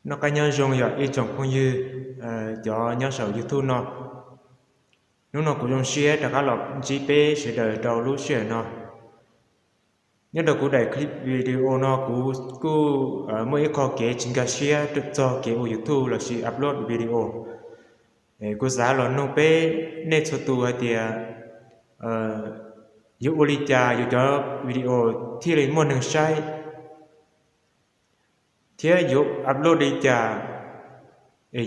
Noj qab nyob zoo yog ib tsoom phooj ywg cov nyob saum YouTube no. Hnub no kuv zoo siab rov qab los ntsib peb sawv daws rau lub sij hawm no. Nyob rau kuv daim clip video no kuv kuj muaj ib qho kev tsis nkag siab txog kev ua YouTube lossis upload video. Kuv xav los nug peb nej txhua tus hais tias yuav ua li cas yus cov video thiaj li muaj neeg saib, thiab yuav upload li cas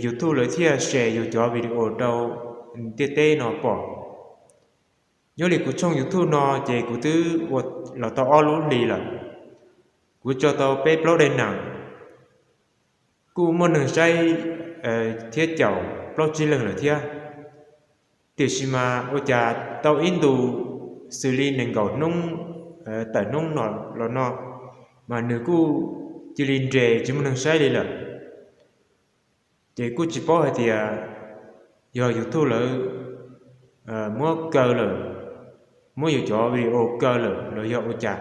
YouTube lawv thiaj share yus cov video rau ntiaj teb no pom. Nyob li kuv tshooj YouTube no ces kuv twb ua los tau ob lub hlis lawm, kuv tso tau peb plaub daim neeg, kuj muaj neeg saib thiab caum plaub tsib leeg lawm thiab. Tiam sis mas ua cas tau ib ntus xws li nees nkaum hnub tawm hnub no los no mas nws kuj cia li nres tsis muaj neeg saib li lawm. Ces kuj tsis paub hais tias yog YouTube lawv muab kaw lawm, muab yus cov video kaw lawm los yog ua cas,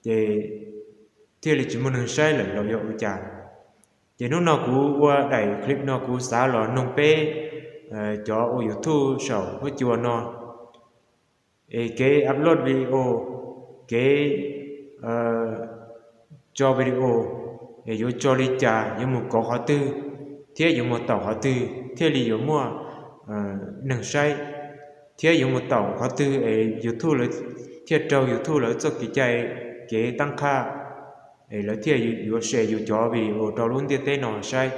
ces thiaj li tsis muaj neeg saib lawm los yog ua cas. Ces hnub no kuv ua daim clip no kuv xav los nug peb cov ua YouTube saum huab cua no es kev upload video, kev tso video es yuav tso li cas, yuav mus kov qhov twg, thiab yuav mus taum qhov twg thiaj li yuav muaj neeg saib, thiab yuav mus taum qhov twg es YouTube lawv thiaj raug YouTube lawv txoj kev cai, kev tab qhaj, es lawv thiaj yuav share yus cov video rau lub ntiaj teb no saib.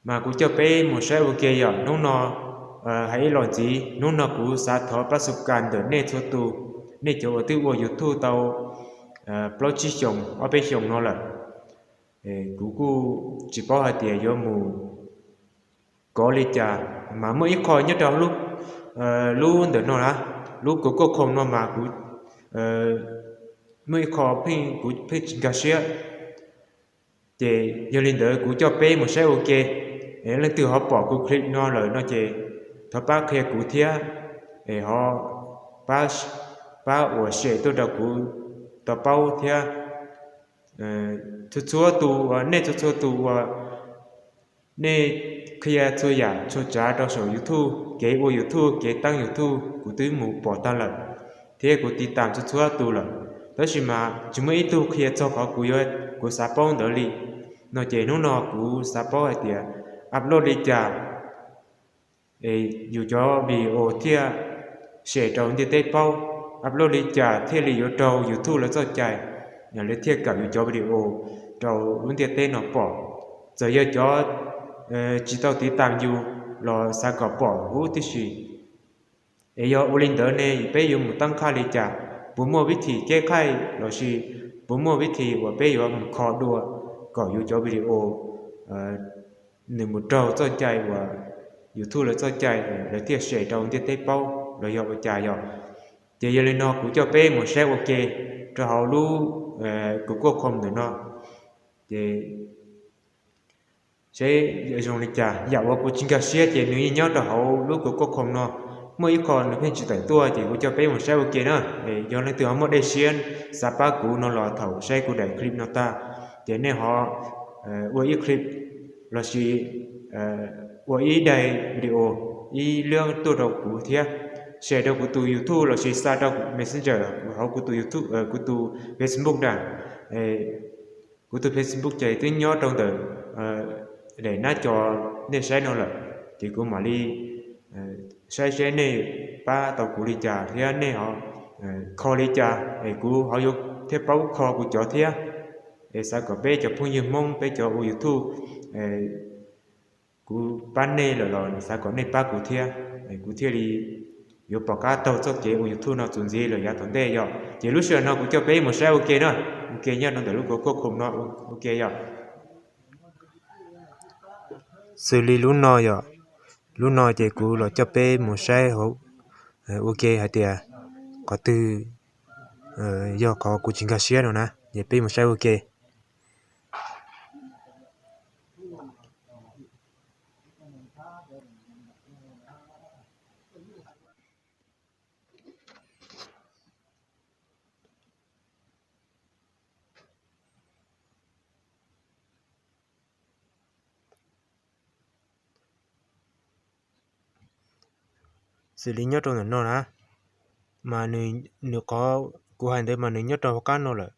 Mas kuv coj peb mus saib ua ke yom. Hnub no hais ib los ntxiv, hnub no kuv xav thov pab xu kas ntawm nej txhua tus, nej cov uas twb ua YouTube tau plaub tsib xyoos ob peb xyoos no lawm, kuv kuj tsis paub hais tias yuav mus kov li cas, mas muaj ib qho nyob rau lub ntawm no na, lub Google Chrome no mas kuv muaj ib qho kuv pheej tsis nkag siab. Ces yog li ntawd kuv coj peb mus saib ua ke. Leej twg ho pom kuv clip no lawm no ces thov pab qhia kuv thiab, es ho pab ua share tuaj rau kuv tau paub thiab. Txhua txhua tus uas nej txhua txhua tus uas nej qhia txhua yam txhua tsav rau saum YouTube, kev ua YouTube, kev tab YouTube kuv twb mus pom tag lawm, thiab kuv tiv tam txhua txhua tus lawm, tab sis mas tsis muaj ib tug qhia txog qhov kuv yuav, kuv xav paub ntawd li. No ces hnub no kuv xav paub hais tias upload li cas es yus cov video thiaj share rau ntiaj teb paub, upload li cas thiaj li yuav raug YouTube lawv txoj cai, lawv thiaj kawm yus cov video rau lub ntiaj teb no pom. Txawm yog cov tsis tau tiv tam yus los xav kom pom huv tib si. Es yog ua li ntawd ne peb yuav mus tab qhaj li cas? Puas muaj vib thim keb qhaij lossis puas muaj vib thim uas peb yuav mus kho dua kom yus cov video nws mus raug txoj cai uas YouTube lawv txoj cai lawv thiaj share rau ntiaj teb paub los yog ua cas yom? Ces yog li no kuv coj peb mus saib ua ke rau hauv lub Google Chrome ntawm no, ces saib zoo li cas. Yam uas kuv tsis nkag siab ces nws yeej nyob rau hauv lub Google Chrome no, muaj ib qho nws pheej tsis tawm tuaj, ces kuv coj peb mus saib ua ke na. Yog leej twg ho muaj dej siab xav pab kuv no los thaum saib kuv daim clip no tag, ces nej ho ua ib clip lossis ua ib daim video, ib liab tuaj rau kuv thiab, share rau kuv tus YouTube lossis xa rau Messenger hauv kuv tus YouTube, kuv tus Facebook na. Kuv tus Facebook ces twb nyob rau ntawm daim nab co nej saib no lawm, ces kuv mam li saib seb nej pab tau kuv li cas thiab nej ho kho li cas es kuv ho yuav thiaj paub kho kuv cov thiab. Es xav kom peb cov phooj ywg Hmoob peb cov ua YouTube, kuv pab nej lawm los xav kom nej pab kuv thiab, kuv thiaj li yuav pom qab taug txoj kev ua YouTube no txuas ntxiv lawm yav tom ntej yom. Ces lub sij hawm no kuv coj peb mus saib ua ke na, ua ke nyob rau ntawm lub Google Chrome no ua ke yom. Xws li lub no yom, lub no ces kuv los coj peb mus saib hauv ua ke hais tias qhov twg yog qhov kuv tsis nkag siab no na, ces peb mus saib ua ke. xws li nyob rau ntawm no na, mas nws, nws qhov kuv hais ntawd mas nws nyob rau hauv qab no lawm.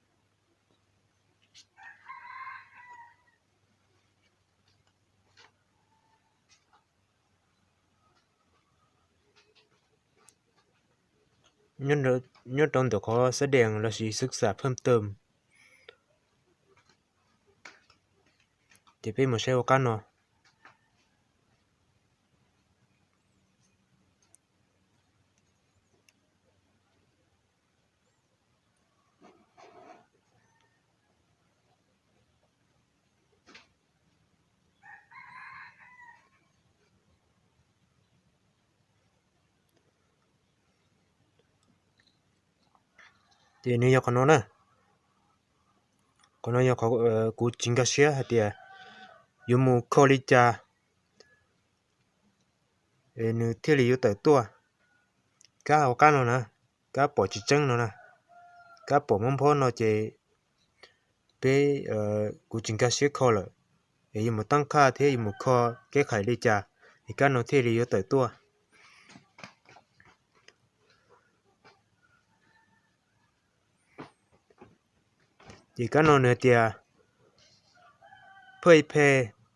Nyob rau ntawm qhov xab dees lossis xwb xam phaj tawm, ces peb mus saib hauv qab no. Ces nws yog qhov no na. Qhov no yog qhov kuv tsis nkag siab hais tias yuav mus kho li cas nws thiaj li yuav tawm tuaj. Kab hauv qab no na, kab pom tsis tseeb no na, kab pom mob nphob no ces peb, kuv tsis nkag siab kho lawm, es yuav mus tab qhaj thiab yuav mus kho kev khais li cas es kab no thiaj li yuav tawm tuaj. Ces kab no nws hais tias เพื่อให้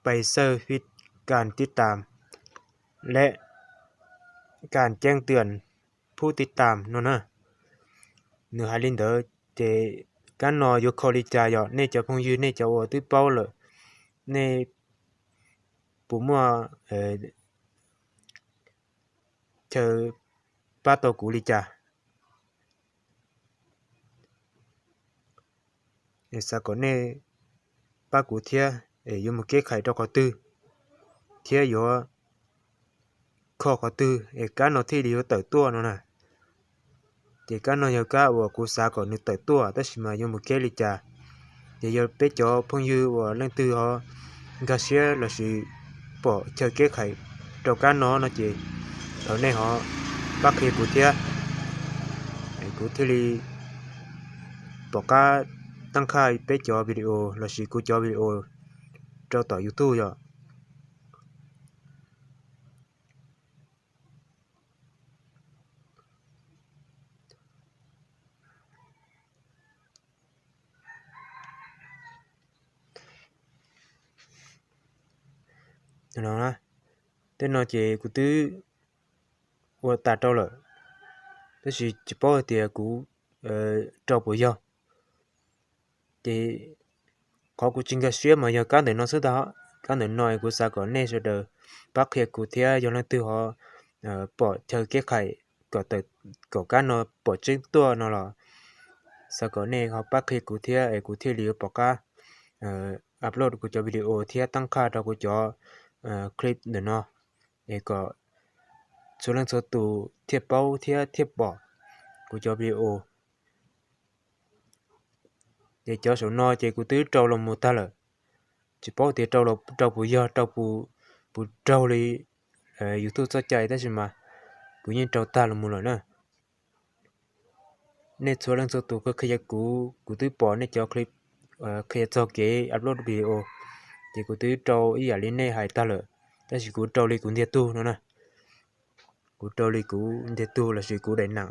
ไปเซอร์วิสการติดตาม และ การแจ้งเตือนผู้ติดตาม no na. Nws hais li ntawd ces kab no yuav kho li cas yog nej cov phooj ywg nej cov uas twb paub lawm, nej puas muaj chaw pab tau kuv li cas? Xav kom nej pab kuv thiab, es yuav mus kev khais rau qhov twg thiab yuav kho qhov twg es kab no thiaj li yuav tawm tuaj no na. Ces kab no yog kab uas kuv xav kom nws tawm tuaj tab sis mas yuav mus kev li cas. Ces yog peb cov phooj ywg uas leej twg ho nkag siab lossis pom chaw kev khais rau kab no no ces thov nej ho pab qhia kuv thiab, kuv thiaj li pom qab tab qhaj peb cov video lossis kuv cov video rau tom YouTube yom. Tej no ces kuv twb ua tas rau lawm, tab sis tsis paub hais tias kuv rau puas yog. Ces qhov kuv tsis nkag siab mas yog kab ntawm no xwb ntag. Kab ntawm no kuv xav kom nej sawv daws pab qhia kuv thiab yog leej twg ho pom chaw kev khais kom kab no pom tseeb tuaj no los xav kom nej ho pab qhia kuv thiab es kuv thiaj li yuav pom qab upload kuv cov video thiab tab qhaj rau kuv cov clip ntawm no es kom txhua leej txhua tus thiaj paub thiab thiaj pom kuv cov video. Ces cov saum no ces kuv twb rau los mus tag lawm, tsis paub tias rau puas yog, rau puas raug li YouTube txoj cai tab sis mas kuv yeej rau tag los mus lawm na. Nej txhua leej txhua tus qhia kuv, kuv twb pom nej cov clip qhia txog kev upload video, ces kuv twb rau ib yam li nej hais tag lawm, tab sis kuv rau li kuv ntiag tug no na. Kuv rau li kuv ntiag tug lossis kuv daim nam,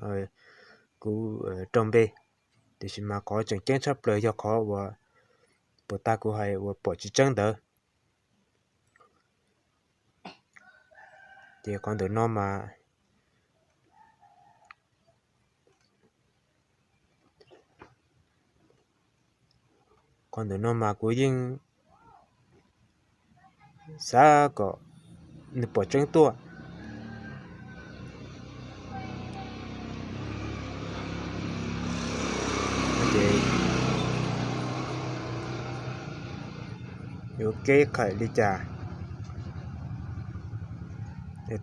kuv rau npe. Tiam sis mas qhov tseem ceeb tshaj plaws yog qhov uas puas tag kuv hais uas pom tsis tseeb ntawd. Ces qhov ntawm no mas, qhov ntawm no mas kuv yeej xav kom nws pom tseeb tuaj. Yuav kev khais li cas,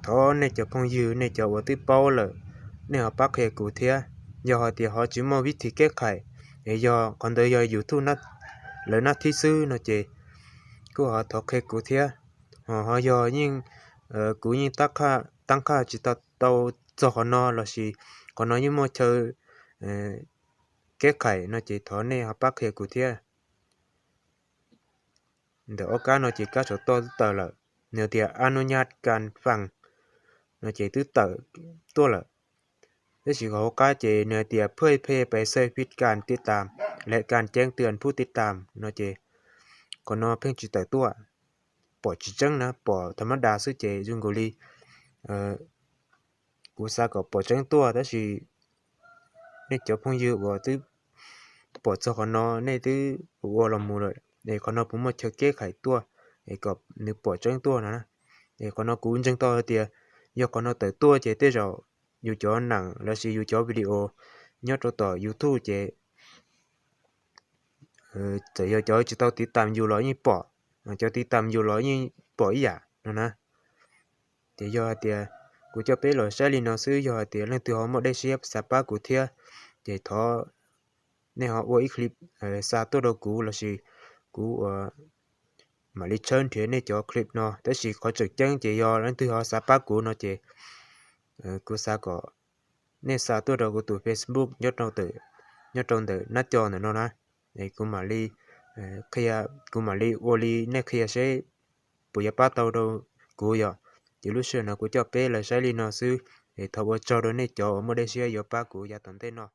thov nej cov phooj ywg, nej cov uas twb paub lawm, nej ho pab qhia kuv thiab. Yog hais tias ho tsis muaj vib thim kev khais, es yog qhov ntawd yog YouTube lawv nab thib xwb no ces kuj ho thov qhia kuv thiab. Ho yog yeej, kuv yeej tab qhaj tsis tau txog qhov no lossis qhov no yeej muaj chaw kev khais no ces thov nej ho pab qhia kuv thiab. Ntawm ob kab no ces kab saum toj twb tawm lawm, nws tias อนุญาตการฟัง no ces twb tawm tuaj lawm. Tab sis hauv qab ces nws hais tias เพื่อเป็นเซอร์วิสการติดตาม และการแจ้งเตือนผู้ติดตาม no ces qhov no pheej tsis tawm tuaj, pom tsis tseeb na, pom thaum mab das xwb ces zoo nkaus li kuv xav kom pom tseeb tuaj, tab sis nej cov phooj ywg uas twb pom txog qhov no nej twb ua los mus lawm es qhov no puas muaj chaw kev khais tuaj es kom nws pom tseeb tuaj no na. Es qhov no kuv ntseeg tau hais tias yog qhov no tawm tuaj ces tej zaum yus cov neem lossis yus cov video nyob rau tom YouTube ces txawm yog cov tsis tau tiv tam yus los yeej pom, cov tiv tam yus los yeej pom ib yam no na. Ces yog hais tias kuv coj peb los saib li no xwb, yog hais tias leej twg ho muaj dej siab xav pab kuv thiab ces thov nej ho ua ib clip xa tuaj rau kuv lossis kuv mam li tshawb nrhiav nej cov clip no. Tab sis qhov tseem ceeb ces yog leej twg ho xav pab kuv no ces kuv xav kom nej xa tuaj rau kuv tus Facebook nyob rau ntawm nab co ntawm no na. Kuv mam li qhia, kuv mam li ua li nej qhia seb puas yuav pab tau rau kuv yom. Ces lub sij hawm no kuv coj peb los saib li no xwb, es thov ua tsaug rau nej cov uas muaj dej siab yuav pab kuv yav tom ntej no.